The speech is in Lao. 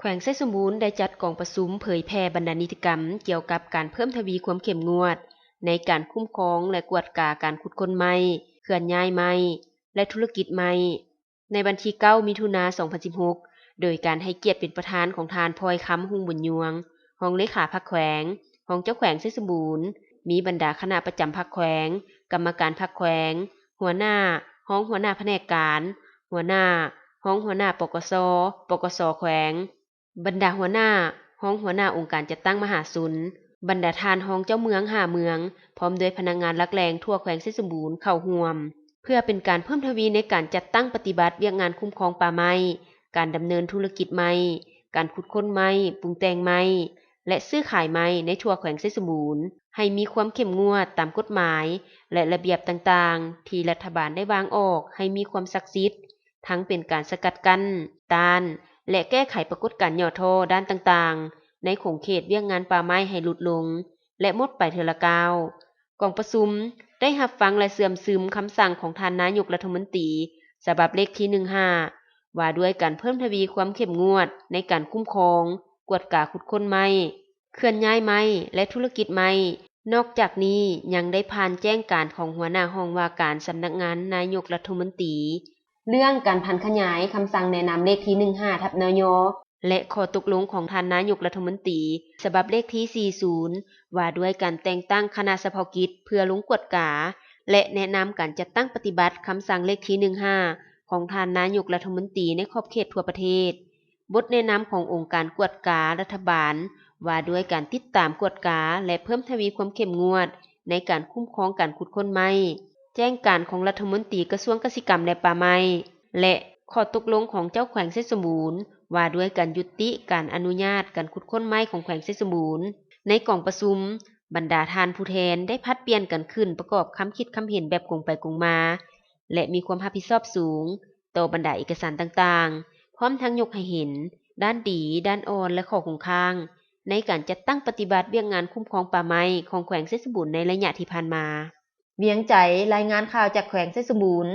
ແຂວງໄຊສົມບູນໄດ້ຈັດກອງປະຊຸມເຜີຍແຜ່ບັນດານິຕິກຳກ່ຽວກັບການເພີ່ມທະວີຄວາມເຂັ້ມງວດໃນການຄຸ້ມຄອງ ແລະ ກວດກາການຂຸດຄົ້ນໄມ້, ເຄື່ອນຍ້າຍໄມ້ ແລະ ທຸລະກິດໄມ້ ໃນວັນທີເກົ້າ ມິຖຸນາ ສອງພັນສິບຫົກ ໂດຍການໃຫ້ກຽດເປັນປະທານຂອງທ່ານ ພອຍຄຳ ຮຸ່ງບຸນຍວງ ຮອງເລຂາພັກແຂວງ, ຮອງເຈົ້າແຂວງໄຊສົມບູນ, ມີບັນດາຄະນະປະຈຳພັກແຂວງ, ກຳມະການພັກແຂວງ, ຫົວໜ້າ, ຮອງຫົວໜ້າພະແນກການ, ຫົວໜ້າ, ຮອງຫົວໜ້າ ປກສ, ປກສ ແຂວງ, ບັນດາຫົວໜ້າ, ຮອງຫົວໜ້າອົງການຈັດຕັ້ງມະຫາຊົນ, ບັນດາທ່ານຮອງເຈົ້າເມືອງຫ້າເມືອງ ພ້ອມດ້ວຍພະນັກງານຫຼັກແຫຼ່ງທົ່ວແຂວງໄຊສົມບູນເຂົ້າຮ່ວມ ເພື່ອເປັນການເພີ່ມທະວີໃນການຈັດຕັ້ງປະຕິບັດວຽກງານຄຸ້ມຄອງປ່າໄມ້, ການດຳເນີນທຸລະກິດໄມ້, ການຂຸດຄົ້ນໄມ້, ປຸງແຕ່ງໄມ້ ແລະ ຊື້ຂາຍໄມ້ໃນທົ່ວແຂວງໄຊສົມບູນ ໃຫ້ມີຄວາມເຂັ້ມງວດຕາມກົດໝາຍ ແລະ ລະບຽບຕ່າງໆ ທີ່ລັດຖະບານໄດ້ວາງອອກໃຫ້ມີຄວາມສັກສິດ, ທັງເປັນການສະກັດກັ້ນ, ຕ້ານ ແລະ ແກ້ໄຂປາກົດການຫຍໍ້ທໍ້ດ້ານຕ່າງໆ ໃນຂົງເຂດວຽກງານປ່າໄມ້ໃຫ້ຫຼຸດລົງ ແລະ ໝົດໄປເທື່ອລະກ້າວ. ກອງປະຊຸມໄດ້ຮັບຟັງ ແລະ ເຊື່ອມຊຶມຄຳສັ່ງຂອງທ່ານນາຍົກລັດຖະມົນຕີ ສະບັບເລກທີໜຶ່ງຫ້າ ວ່າດ້ວຍການເພີ່ມທະວີຄວາມເຂັ້ມງວດໃນການຄຸ້ມຄອງ, ກວດກາຂຸດຄົ້ນໄມ້, ເຄື່ອນຍ້າຍໄມ້ ແລະ ທຸລະກິດໄມ້. ນອກຈາກນີ້ຍັງໄດ້ຜ່ານແຈ້ງການຂອງຫົວໜ້າຫ້ອງວ່າການສຳນັກງານນາຍົກລັດຖະມົນຕີ ເລື່ອງການຜັນຂະຫຍາຍຄຳສັ່ງແນະນຳເລກທີໜຶ່ງຫ້າ ທັບ ນຍ ແລະ ຂໍ້ຕົກລົງຂອງທ່ານນາຍົກລັດຖະມົນຕີ ສະບັບເລກທີສີ່ສິບ ວ່າດ້ວຍການແຕ່ງຕັ້ງຄະນະສະເພາະກິດເພື່ອລົງກວດກາ ແລະ ແນະນຳການຈັດຕັ້ງປະຕິບັດຄຳສັ່ງເລກທີໜຶ່ງຫ້າ ຂອງທ່ານນາຍົກລັດຖະມົນຕີໃນຂອບເຂດທົ່ວປະເທດ, ບົດແນະນຳຂອງອົງການກວດກາລັດຖະບານ ວ່າດ້ວຍການຕິດຕາມກວດກາ ແລະ ເພີ່ມທະວີຄວາມເຂັ້ມງວດໃນການຄຸ້ມຄອງການຂຸດຄົ້ນໄມ້, ແຈ້ງການຂອງລັດຖະມົນຕີກະຊວງກະສິກຳ ແລະ ປ່າໄມ້ ແລະ ຂໍ້ຕົກລົງຂອງເຈົ້າແຂວງໄຊສົມບູນ ວ່າດ້ວຍການຍຸຕິການອະນຸຍາດການຂຸດຄົ້ນໄມ້ຂອງແຂວງໄຊສົມບູນ. ໃນກອງປະຊຸມ, ບັນດາທ່ານຜູ້ແທນໄດ້ຜັດປ່ຽນກັນຂຶ້ນປະກອບຄຳຄິດຄຳເຫັນແບບກົງໄປກົງມາ ແລະ ມີຄວາມຮັບຜິດຊອບສູງຕໍ່ບັນດາເອກະສານຕ່າງໆ, ພ້ອມທັງຍົກໃຫ້ເຫັນດ້ານດີ, ດ້ານອ່ອນ ແລະ ຂໍ້ຄົງຄ້າງ ໃນການຈັດຕັ້ງປະຕິບັດວຽກງານຄຸ້ມຄອງປ່າໄມ້ຂອງແຂວງໄຊສົມບູນໃນໄລຍະທີ່ຜ່ານມາ. ວຽງໄຈ, ລາຍງານຂ່າວຈາກແຂວງໄຊສົມບູນ.